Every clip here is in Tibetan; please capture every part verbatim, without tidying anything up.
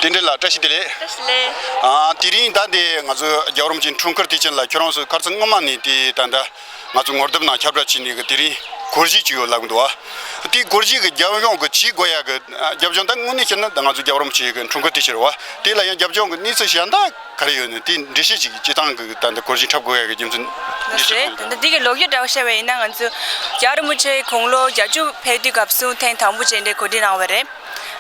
བསྟན་འཛིན་ལགས། བཀྲ་ཤིས་བདེ་ལེགས། བཀྲ་ཤིས་བདེ་ལེགས། ཨ། དེ་རིང་ད་འདི་ང་ཚོ་རྒྱལ་བ་རིན་པོ་ཆེའི་འཁྲུངས་སྐར་དུས་ཆེན་ལ་ཁྱོད་རང་ཚོ་ཁ་སང་སྔོན་མ་ནས་དེ་ད་ལྟ་ང་ཚོ་ངོ་དེབ་ནང་ཁྱབ་བསྒྲགས་བྱས་ནས་གི་དེ་རིང་སྒོར་གཞས་ཅིག་ཡོད་ལབ་གི་འདུག་བ། དེ་སྒོར་གཞས་གི་རྒྱབ་ལྗོངས་གི་བྱེད་དགོས་ཡ་གི་རྒྱབ་ལྗོངས། ད་དངོས་གནས་བཤད་ན་ད་ང་ཚོ་རྒྱལ་བ་རིན་པོ་ཆེ་གི་འཁྲུངས་སྐར་དུས་ཆེན་རེད་བ། དེ་ལ་ཡང་རྒྱབ་ལྗོངས་གི་གནས་ཚུལ་གཞན་དག་ག་རེ་ཡོད་ནས་དེ་འགྲེལ་བཤད་ཅིག་སྤྱིར་བཏང་གི་ད་འདི་སྒོར་གཞས་འཁྲབ་དགོས་ཡ་གི་རྒྱུ་མཚན། ལགས་སོ། ད་ལྟ་འདི་གི་ལོ་རྒྱུས་འདྲ་བོ་བཤད་པ་ཡིན་ན། ང་ཚོ་རྒྱལ་བ་རིན་པོ་ཆེ་དགུང་ལོ་བརྒྱད་ཅུ་ཕེབས་དུས་སྐབས་སུ་ཐེངས་དང་པོ་མཇལ་འཕྲད་གོ་སྒྲིག་གནང་བ་རེད།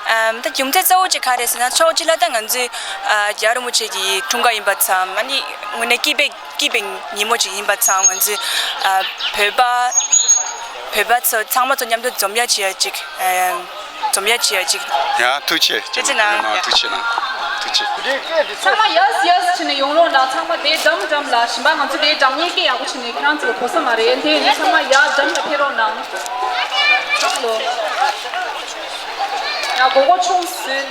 ཨམ། ད་རྒྱུ་མཚན་གཙོ་བོ་གཅིག་ག་རེ་ཟེར་ན། ཕྱོགས་གཅིག་ལ་ད་ང་ཚོའི་ཨ་རྒྱལ་བ་རིན་པོ་ཆེ་གི་འཁྲུངས་སྐར་ཡིན་པ་ཙམ། ཨ་ནི་དངོས་གནས་སྐྱིད་པའི་སྐྱིད་པའི་ཉིན་མོ་ཅིག་ཡིན་པ་ཙམ། ང་ཚོའི་ཨ་བོད་པ་བོད་པ་ཚོ་ཚང་མ་ཚོ་མཉམ་དུ་འཛོམས་ཡ་བྱེད་ཡ་ཅིག་ཨ་འཛོམས་ཡ་བྱེད་ཡ་ཅིག་ཡ། ཐུགས་རྗེ་ཆེ། ཐུགས་རྗེ་གནང་། ཡ། ཐུགས་རྗེ་གནང་། ཐུགས་རྗེ། ཚང་མ་ཡས་ཡས་བྱས་ནས་ཡོང་རོགས་གནང་། ཚང་མ་དེ་འགྲམ་འགྲམ་ལ། གཞན་པ་ང་ཚོ་དེ་འགྲམ་གཉིས་ཀ་ཡག་པོ་བྱས་ནས་ཁྱེད་རང་ཚོ་གོ་ས་མ་རེད། དེ་ཡིན་དུས་ཚང་མ་ཡར་འགྲམ་ལ་ཕེབས་རོགས་གནང་། ཡ། མགོ་སྐོར་ཆུང་ཟིག་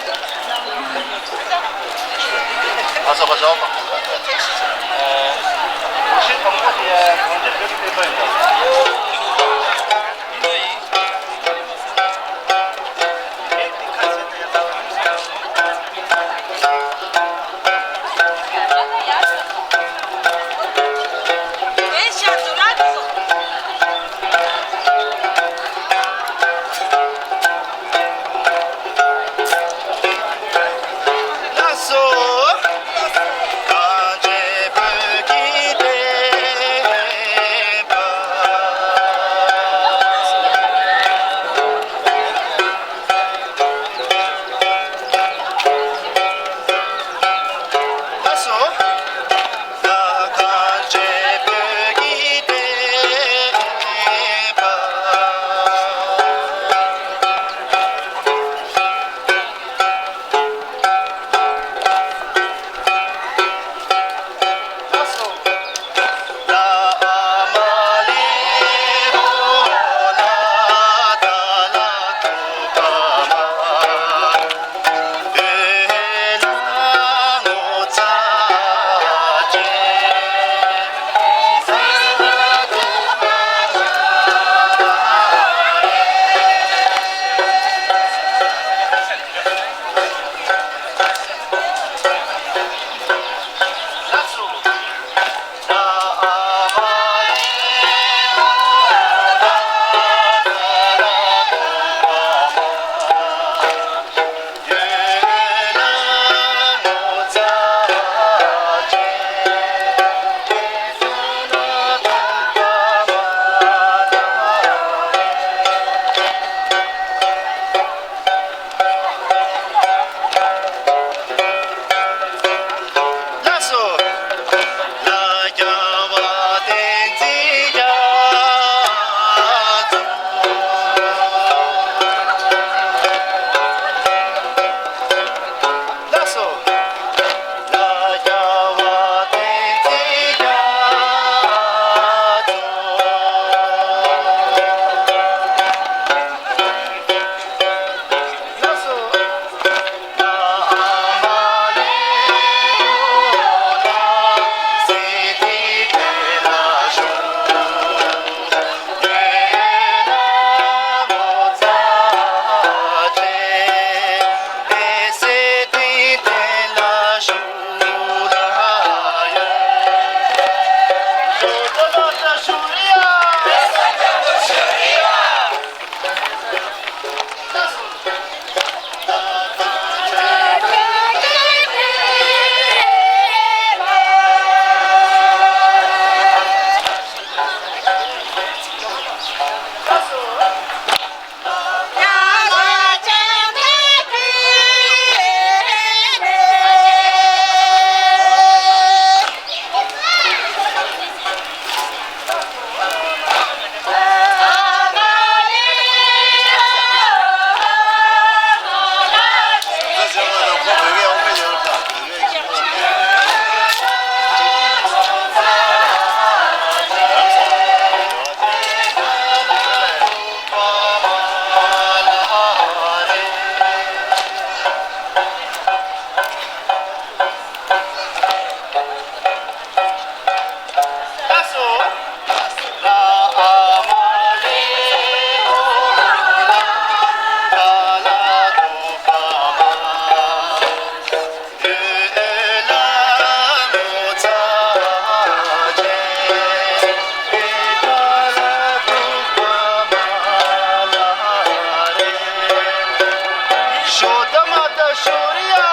ལྟ་མ་ལྟ་ཤོ་རི་ཡ།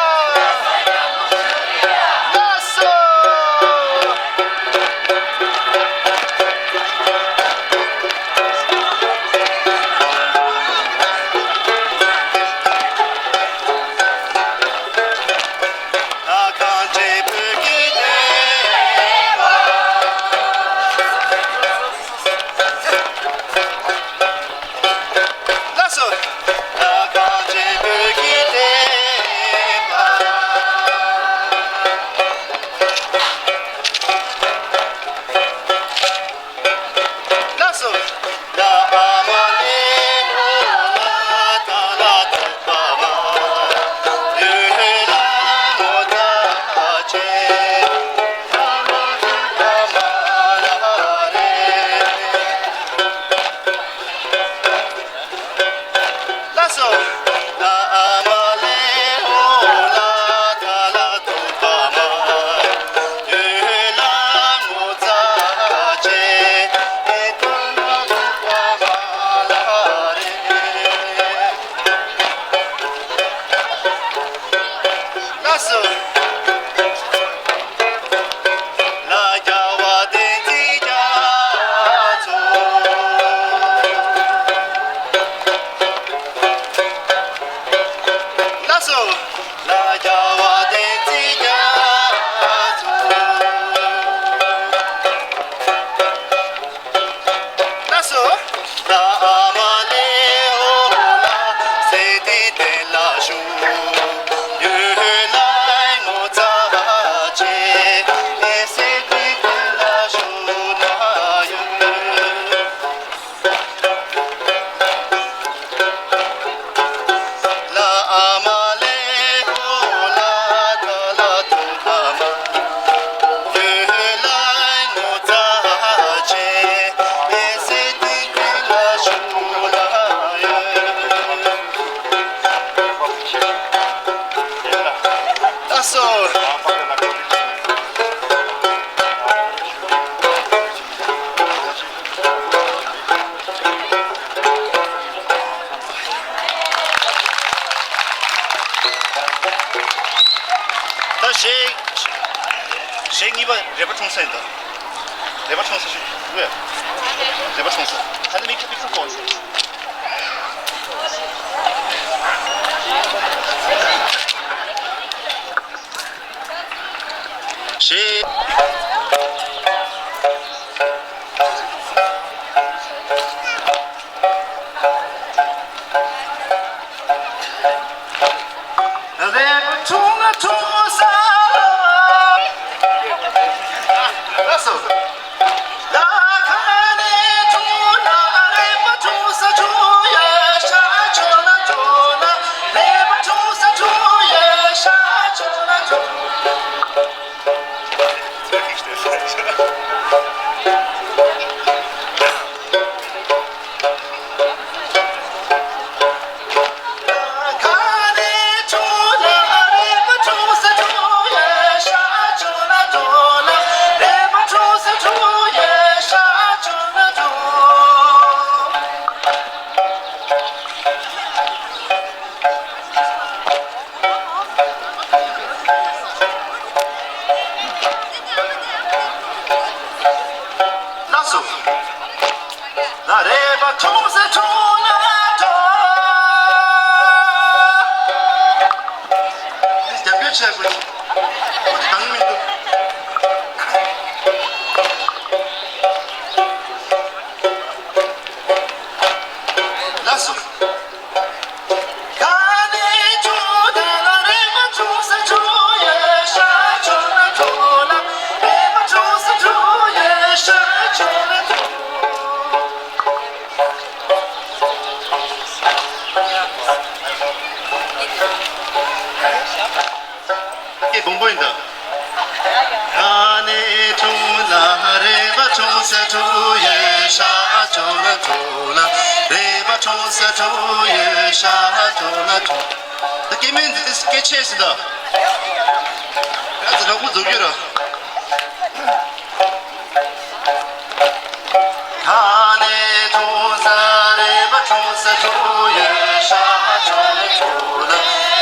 ལགས་སོ། ལགས་སོ། ལགས་སོ། ལགས་སོ། ལགས་སོ། ལ་རྒྱལ་བ་བསྟན་འཛིན་རྒྱ་མཚོ། ལགས་སོ། ལ་རྒྱལ་བ་བསྟན་འཛིན་རྒྱ་མཚོ། ལགས་སོ། ལ་ཨ་མ་ལེ་ཨོ་ལ། སེ་ཏི་དེ་ལ་ཞུ། ཡོད་ལ་ངོ་ཚ་ཆེ། སེ་ཏི་དེ་ལ་ཞུ་ན་ཡོད། ལ་ཨ་མ་ལེ་ཨོ་ལ་ད་ལ་ཐུང་ཐ་མ། ཡོད་ལ་ངོ་ཚ་ཆེ། ཨེ་སེ་ཏི་ཀི་ལ་ཞུ་ལ་ཡོད། ལགས་སོ། ད་གཞས། གཞས་གཉིས་པ་རེ་བ་འཁྲུངས་ས་ཡིན་ད། རེ་བ་འཁྲུངས་ས་ཞུ་ཡ། རེ་བ་འཁྲུངས་ས། ད་ནི་མིག་ཆུ་མིག་ཆུ་གོ། གཞས། ལགས་སོ། ལ་རེ་བ་འཁྲུངས་སེ་འཁྲུངས་ན་འགྲོ། འདི་རྒྱབ་སྐྱོར་བྱེད་དགོས། ཁོ་འདི་དང་མི་འདུག་ལགས་སོ། སྐད་སྡོང་པོ་ཡིན་ད། ད་ནས་འཁྲུངས་ལ་རེ་བ་འཁྲུངས་ས་འཁྲུངས་ཡོད་ཤག་འཁྲུངས་ལ་འཁྲུངས་ལ་རེ་བ་འཁྲུངས་ས་འཁྲུངས་ཡོད་ཤག་འཁྲུངས་ལ་འཁྲུངས། ད་སྐད་མིན་འདི་དེ་སྐད་ཆེ་ཟིན་ད། ད་ཚོ་ནག་པོ་རྫོགས་རྒྱུ་ར། ད་ནས་འཁྲུངས་ས་རེ་བ་འཁྲུངས་ས་འཁྲུངས་ཡོད་ཤག་འཁྲུངས་ལ་འཁྲུངས་ལ།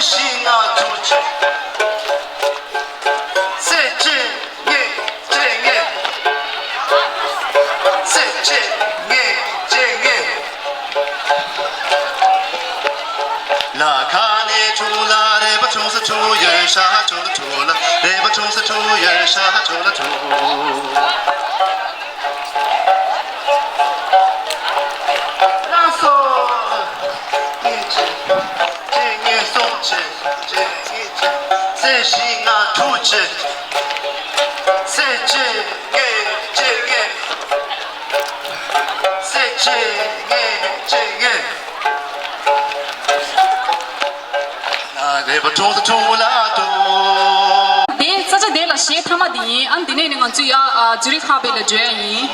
ཞིག་ང་ཐུགས་རྗེ། སེ་ཅེ་ངེ་ཅེ་ངེ། སེ་ཅེ་ངེ་ཅེ་ངེ། ལ་ཁ་ནས་ཁྲུ་ལ་རེ་བ་ཆུང་ས་ཁྲུ་ཡར་ཤ་ཁྲུ་ལ་ཁྲུ་ལ་རེ་བ་ཆུང་ས་ཁྲུ་ཡར་ཤ་ཁྲུ་ལ་ཁྲུ། རང་སོ། གཉིས་གཅིག་གཅིག་གཉིས་གསུམ་གཅིག་གཅིག་གཉིས་གཅིག་སེ་བཞི་ལྔ་དྲུག་གཅིག་སེ་གཅིག་གཉིས་གཅིག་གཉིས། སེ་གཅིག་གཉིས་གཅིག་གཉིས། རེ་བ་ཁྲུང་ས་ཁྲུང་ལ་ཏུ། དེ་ས་ཆ་དེ་ལ་གཞས་མཐའ་མ་དེ་ཡིན། ཨ་འདི་ནས་ནི་ང་ཚོ་ཡ་ཨ་ཛུ་རིག་ཧ་བེ་ལ་འགྲོ་ཡ་ཡིན།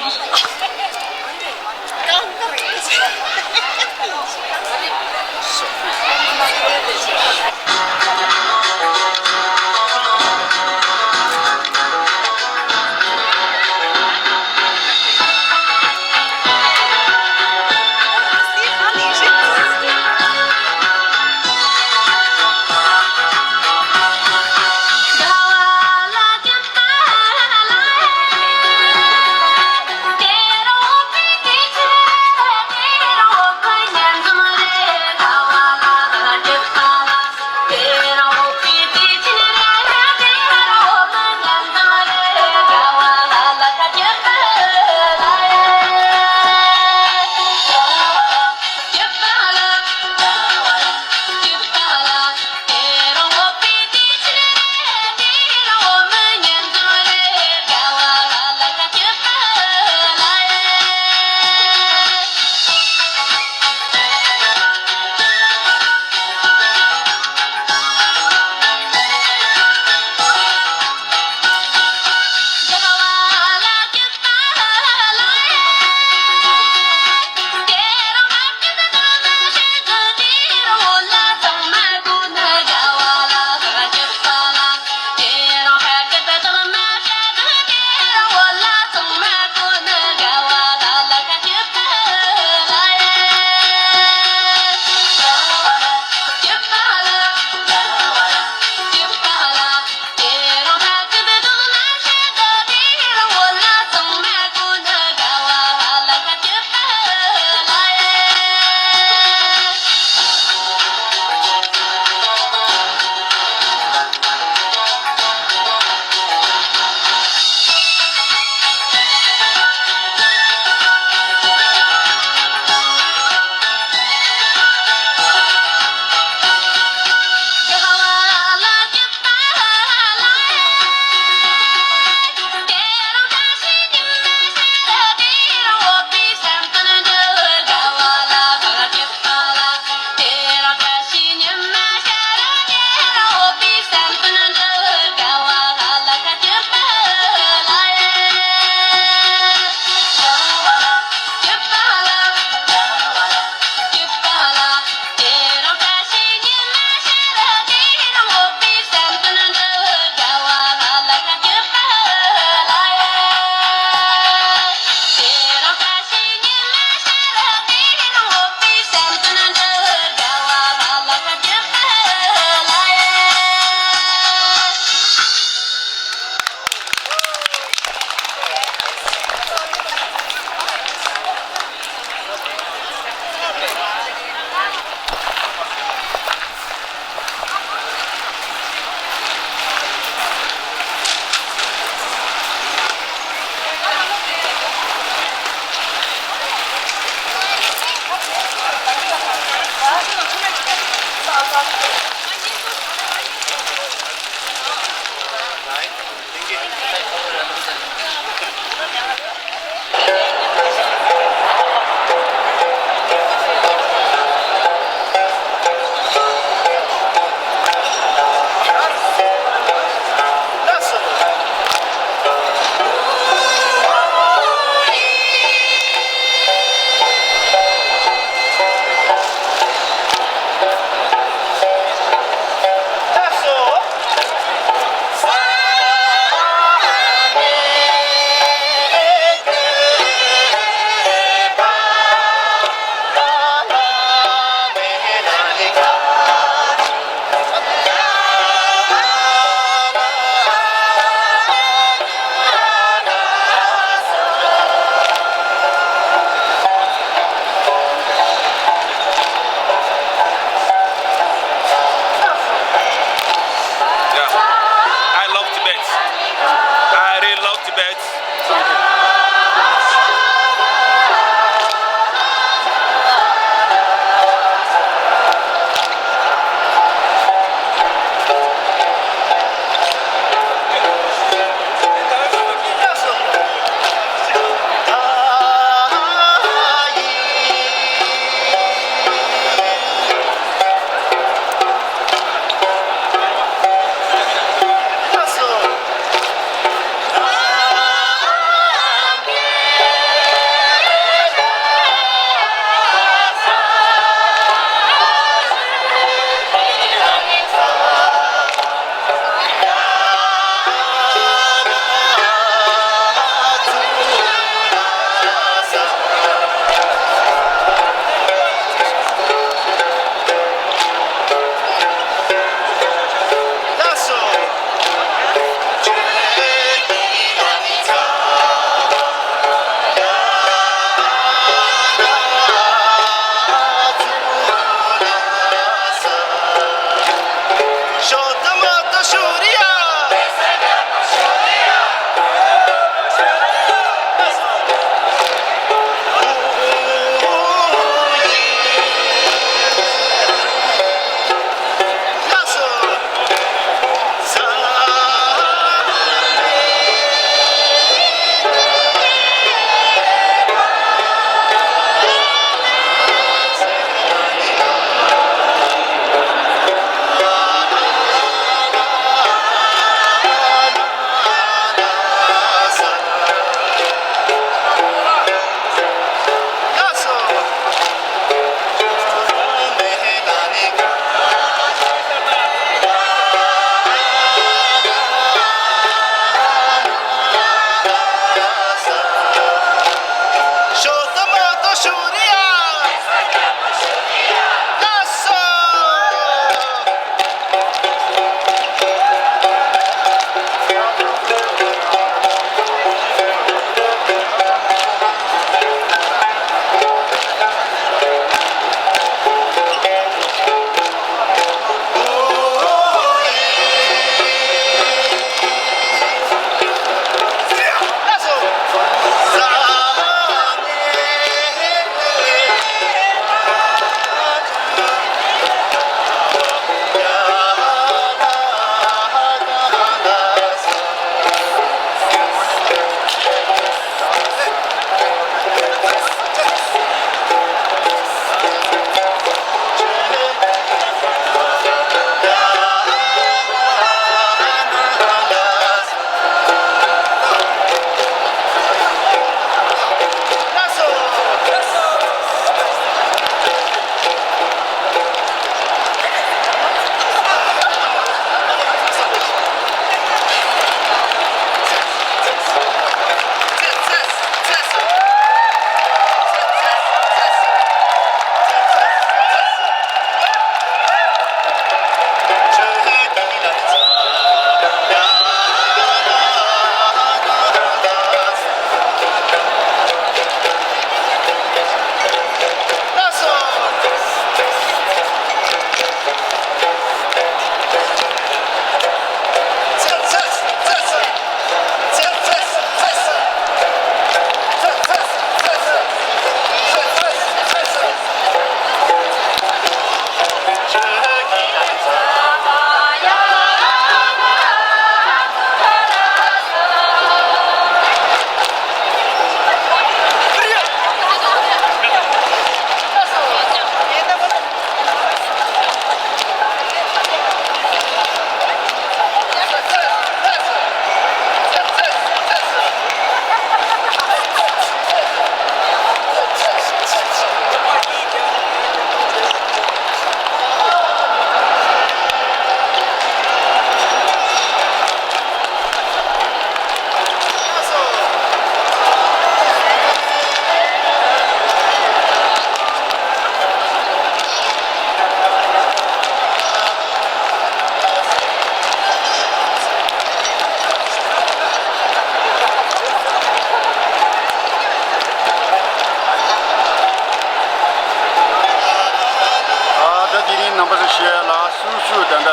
ཞེས་ལ་སོ་སོའི་ད་ལྟ་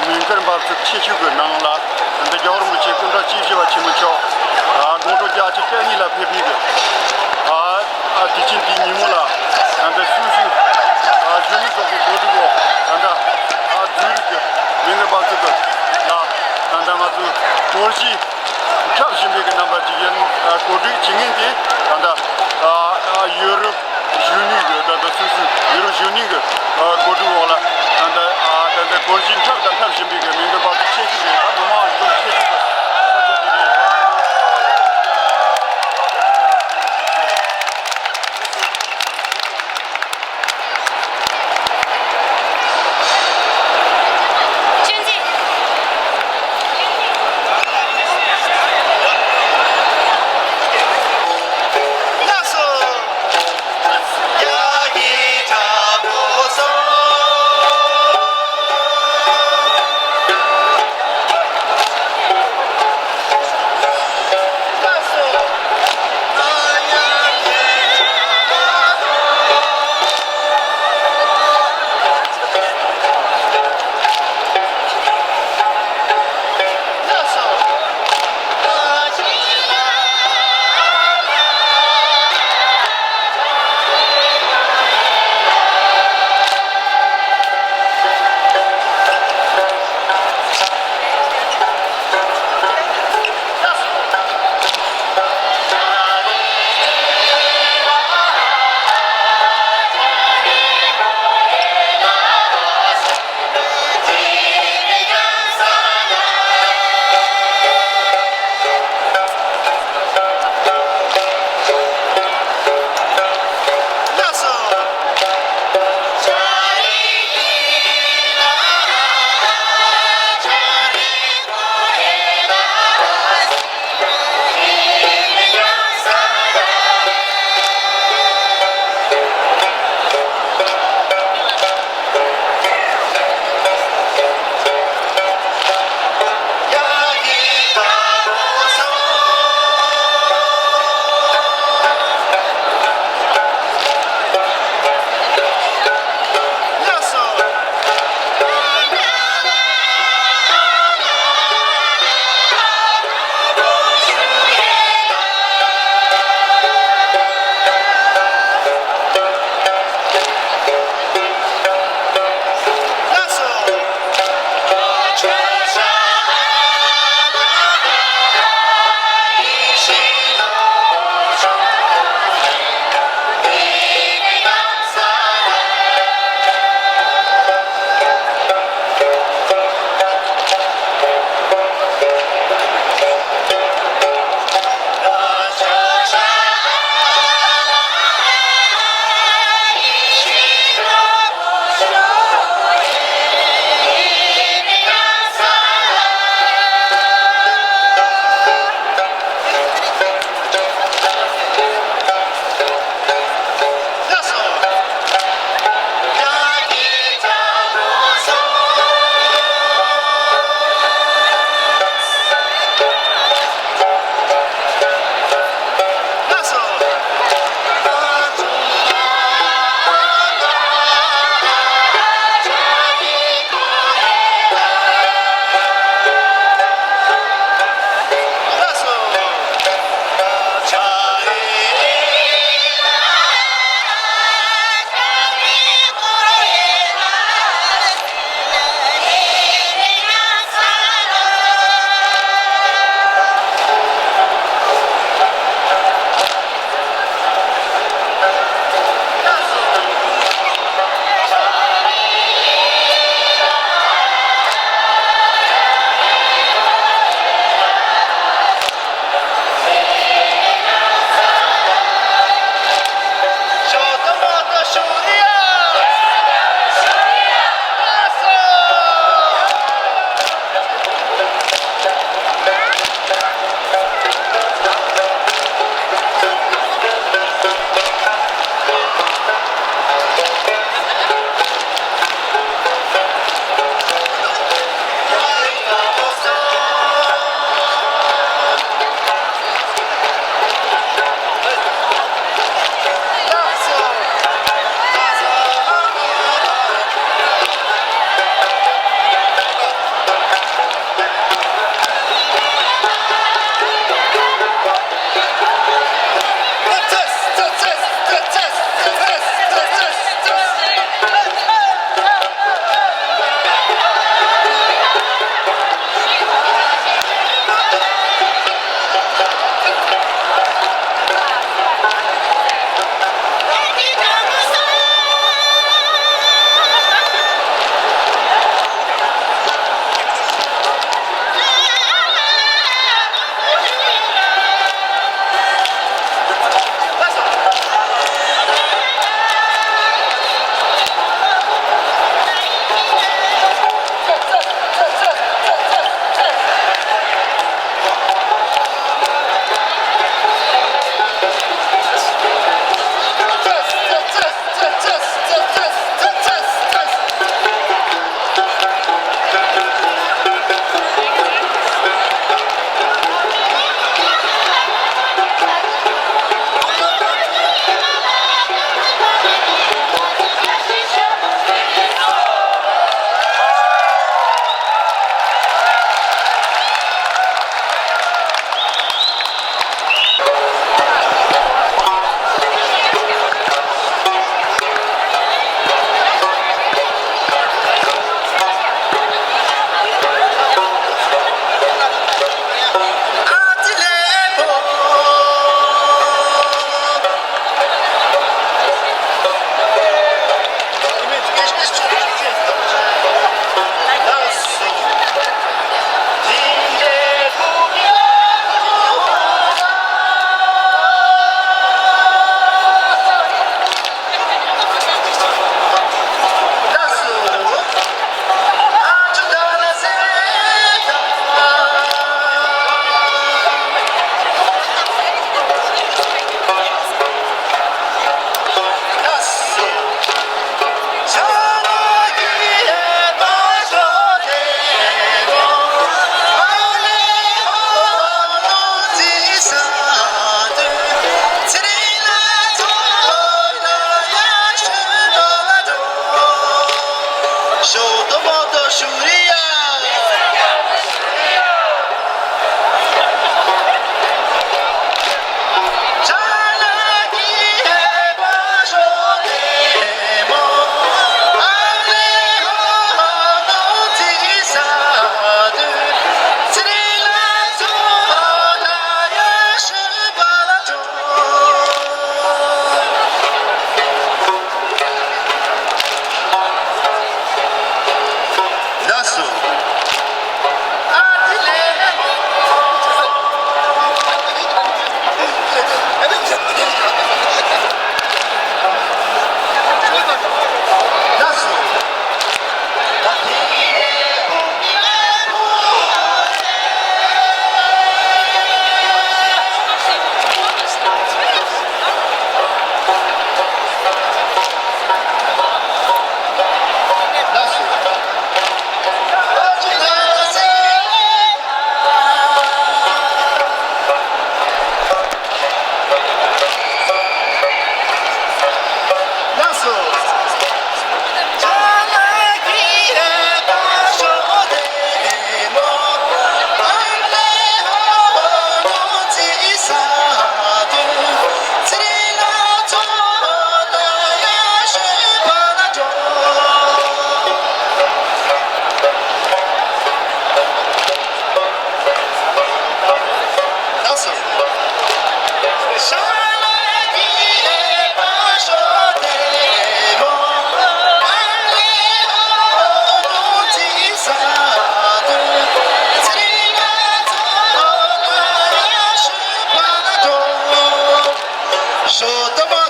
མི་འགར་འབབ་ཚུགས་ཆེ་ཤོས་ཀྱི་ནང་ལ་ད་ལྟ་རྒྱལ་བ་རིན་པོ་ཆེ་སྐུ་ཕྲེང་བཅུ་བཞི་པ་ཆེན་པོ་མཆོག་དགུང་གྲངས་བརྒྱད་ཅུ་གྱ་གཉིས་ལ་ཕེབས་པའི་གི་དུས་ཆེན་འདིའི་ཉིན་མོ་ལ་ད་ལྟ་སོ་སོའི་གཞོན་ནུ་ཚོགས་པའི་གོ་སྒྲིག་འོག་ད་ལྟ་འཛུལ་རིགས་ཀྱི་མི་འགར་འབབ་ཚུགས་ཀྱི་ལ་ད་ལྟ་ང་ཚོའི་གོར་གཞས་འཁྲབ་བཞིན་པའི་གི་རྣམ་པ་ཅིག་ཡིན། གོ་སྒྲིག་བྱེད་མཁན་དེ་ད་ལྟ་ཡོ་རོབ་གཞོན་ནུའི་གི་ད་ལྟ་སོ་སོའི་ཡུ་རོབ་གཞོན་ནུའི་གི་གོ་སྒྲིག་འོག་ལ་ད་ལྟ་ད་ལྟ་གོར་གཞས་འཁྲབ་དང་འཁྲབ་བཞིན་པའི་གི་མི་འགར་འབབ་ཚུགས་ཆེ་ཤོས་རེད། ད་མི་མང་ཅུང་ཆེ་ཤོས་ཀྱི་ས་ཆ་དེ་རེད།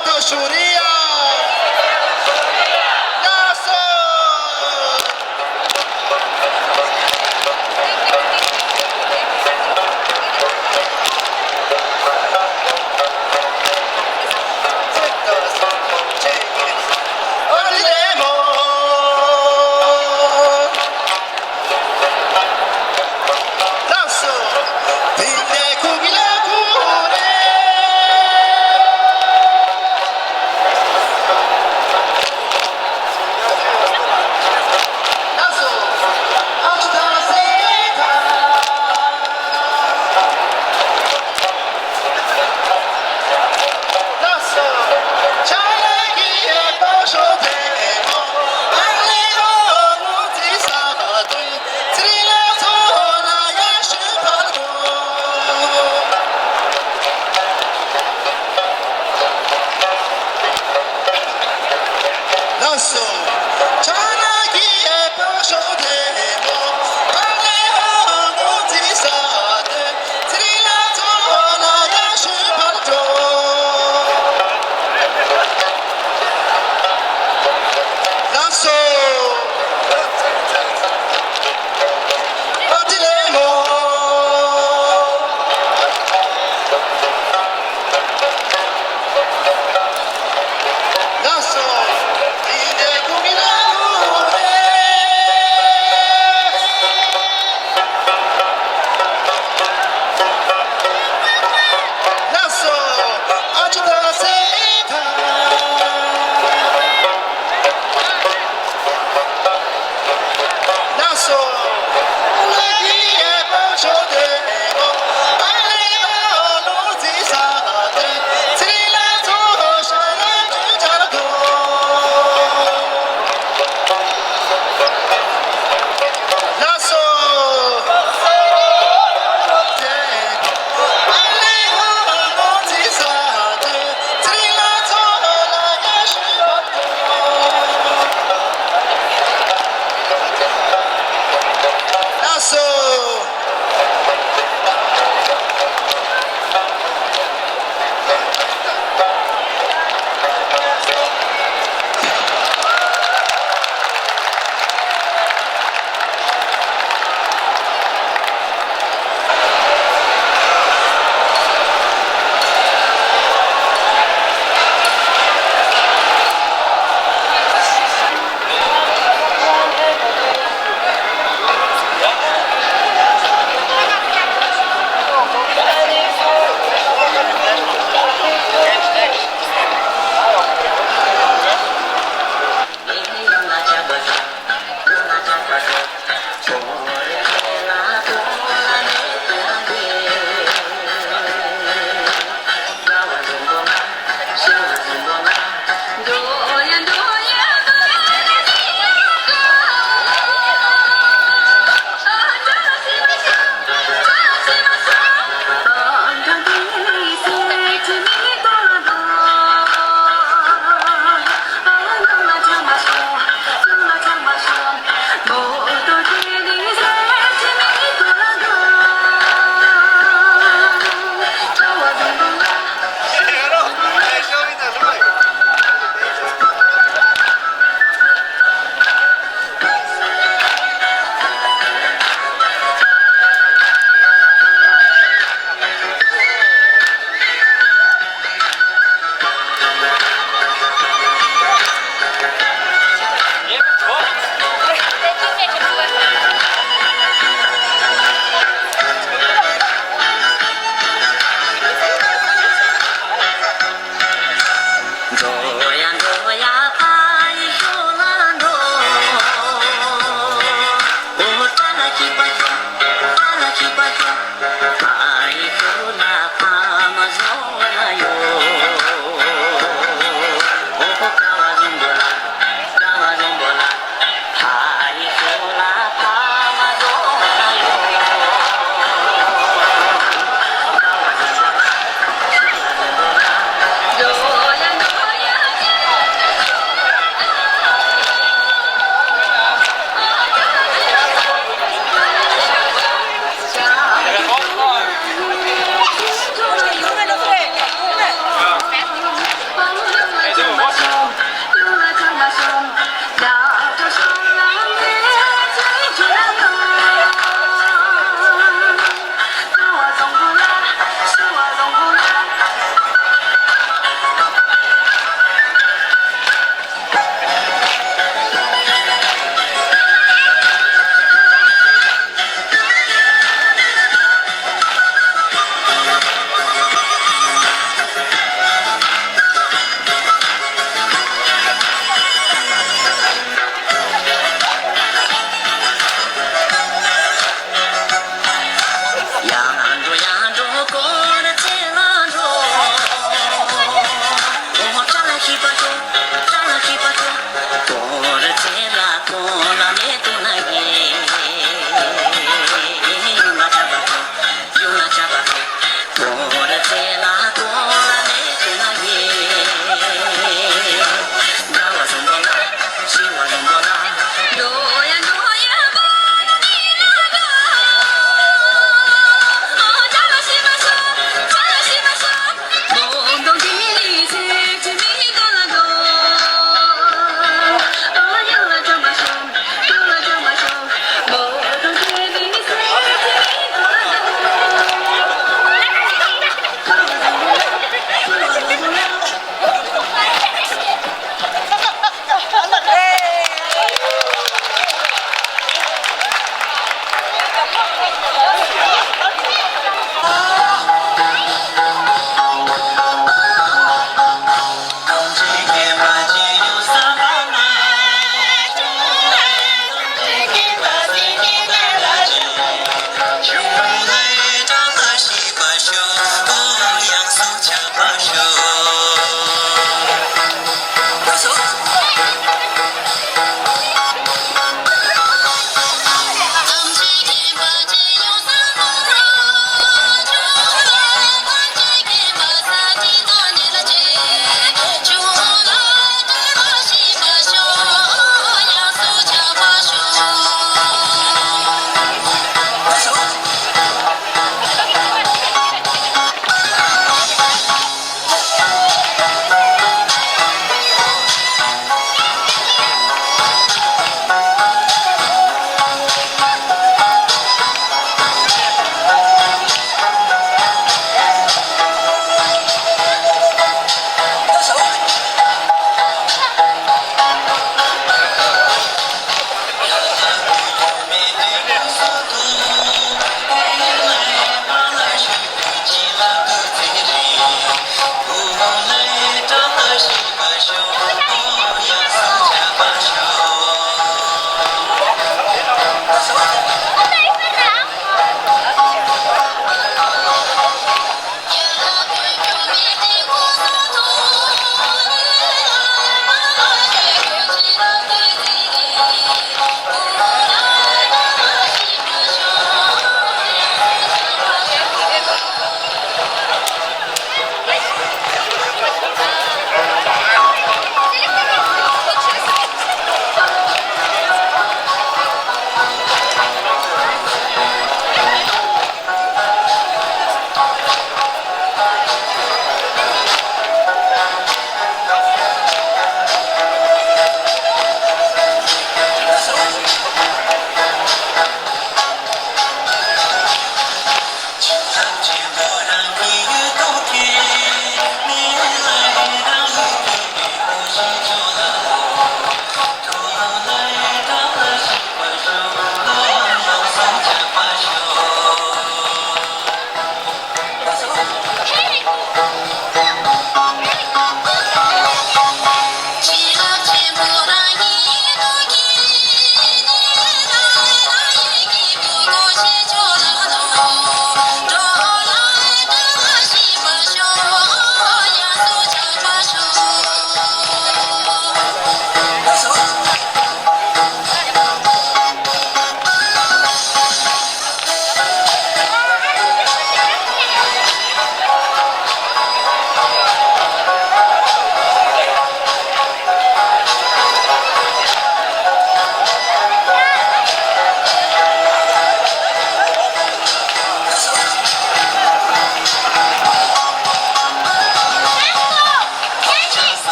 ཏོ་ཤུ་རི་ཡ། ལགས་སོ། ལགས་སོ། ཨ་ཏི་ལེ་མོ། ལགས་སོ། དེ་ནས་ཀུ་མི་ལ་ལུ་རེ། ལགས་སོ། ཨ་ཅུ་ད་སེ་ཐ། ལགས་སོ། ལགས་སོ།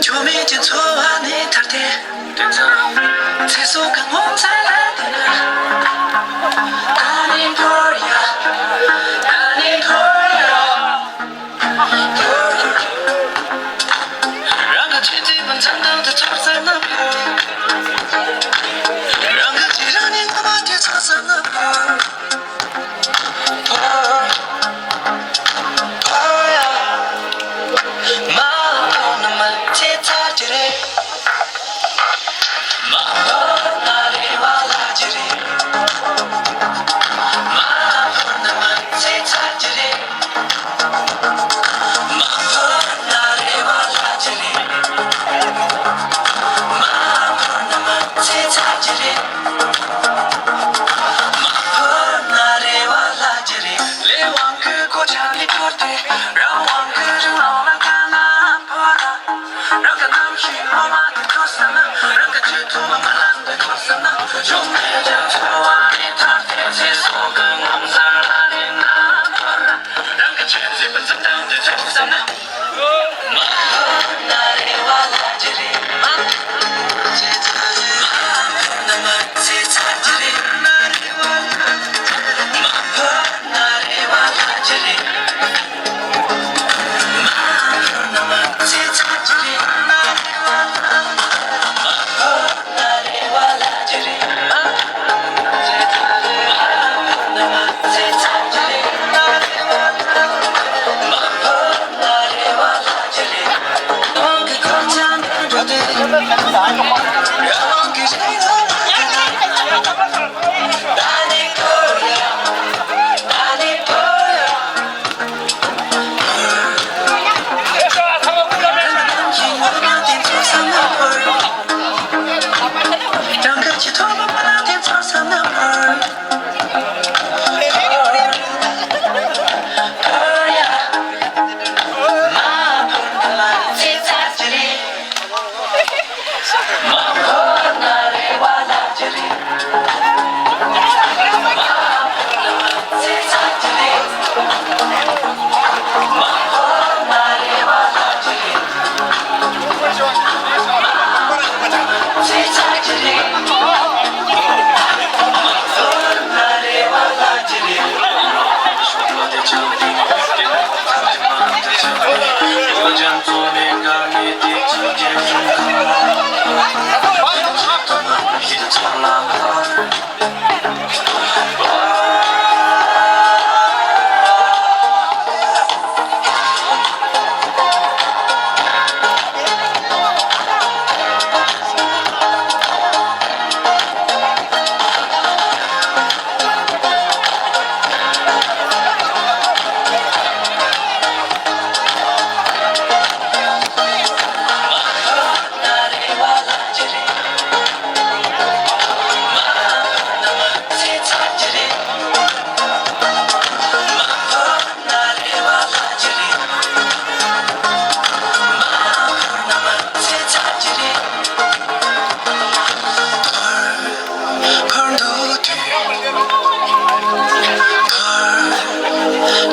ཆོ་མེད་ཀྱི་འཚོ་བ་ནས་ཐར་ཏེ། ཚེ་སྲོག་གི་ངོ་མཚར་ལ་བལྟས་ན། ད་ནི་འཕོར་ཡ། ད་ནི་འཕོར་ཡ། རང་གི་ཆེ་ཚེ་བུ་མཚན་དང་དུ་ཚོར་ས་ན། རང་གི་ཆེ་རང་ནི་ངོ་མ་དེ་ཚོར་ས་ན། འཕོར། འཕོར་ཡ། མ་འཕོར་ན་མ་ཚེ་ཚར་གྱི་རེད། མ་འཕོར་ན་རེ་བ་བརླག་གི་རེད། མ་འཕོར་ན་མ་ཚེ་ཚར་གྱི་རེད། མ་འཕོར་ན་རེ་བ་བརླག་གི་རེད། མ་འཕོར་ན་མ་ཚེ་ཚར་གྱི་རེད། མ་འཕོར་ན་རེ་བ་བརླག་གི་རེད། ལས་དབང་གི་གོ་ཆ་ལས་འཁོར་ཏེ། རང་དབང་གི་རང་དབང་ལ་ཁ་ན་འཕོར་ན། རང་གི་རྣམ་ཤེས་ངོ་མ་དེ་ཐོས་ས་ན། རང་གི་ཆེད་དུ་མ་ལན་དེ་ཐོས་ས་ན། ཞོགས་པའི་རྒྱ་མཚོ་བ་རི་ཐར་ཏེ་ཚེ་སྲོག་གི་ངོ་མཚར་ལ་རེ་ན་འཕོར་ན། རང་གི་ཆེད་ཟིན་པ་འཛིན་སྟངས་དེ་ཐོས་ས་ན། མ་འཕོར་ན་རེ་བ་བརླག་གི་རེད། མ་འཕོར་ན་མ་ཚེ་ཚར་གྱི་རེད། མ་འཕོར་ན་རེ་བ་བརླག་གི་རེད།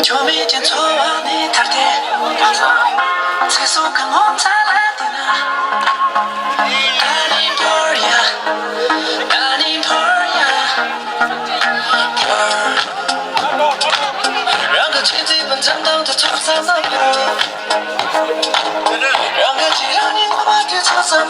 ཆོ་མེད་ཀྱི་འཚོ་བ་ནས་ཐར་ཏེ། ཚེ་སྲོག་གི་ངོ་མཚར་ལ་བལྟས་ན། ད་ནི་འཕོར་ཡ། ད་ནི་འཕོར་ཡ། འཕོར། རང་གི་ཆེ་ཚེ་བུ་མཚན་དང་དུ་ཚོར་ས་ན་འཕོར། རང་གི་ཆེ་རང་ནི་ངོ་མ་དེ་ཚོར་ས་ན།